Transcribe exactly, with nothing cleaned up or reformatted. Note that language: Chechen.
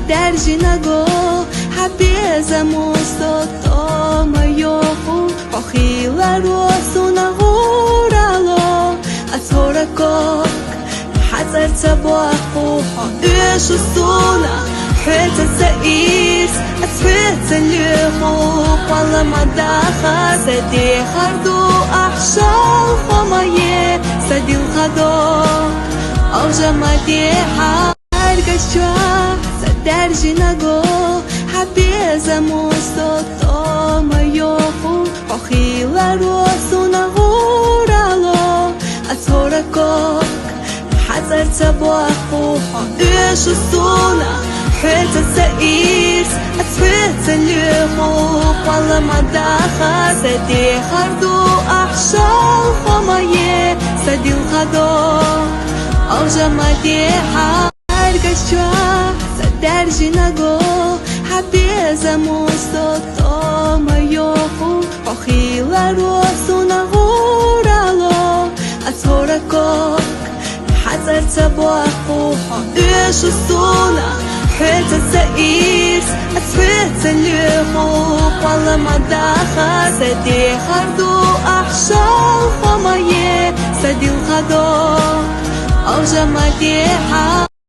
Даьржинаго, хьа безам усто тӀом йоху, хьо хиларо суна гӀурало, ас хӀора ког хьа цӀар ца боху, хьо оьшу суна, хьоьца ца ирс, ас хьоьца лоьху, кхолла ма даха, сан дехар ду ахь шалхо ма е, сан дилха до, алжа ма дехьа. Аргаш чохь сан даьржинаго, хьа безам усто тӀом йоху, хьо хиларо суна гӀурало, ас хӀора ког хьа цӀар ца боху, хьо оьшу суна, хьоьца ца ирс, ас хьоьца лоьху, кхолла ма даха, сан дехар ду ахь шалхо ма е, сан дилха до, алжа ма дехьа. Аргаш чохь сан даьржинаго, хьа безам усто тӀом йоху, хьо хиларо суна гӀурало, ас хӀора ког хьа цӀар ца боху, хьо оьшу суна, хьоьца ца ирс, ас хьоьца лоьху, кхолла ма даха, сан дехар ду ахь шалхо ма е, сан дилха до, алжа ма дехьа.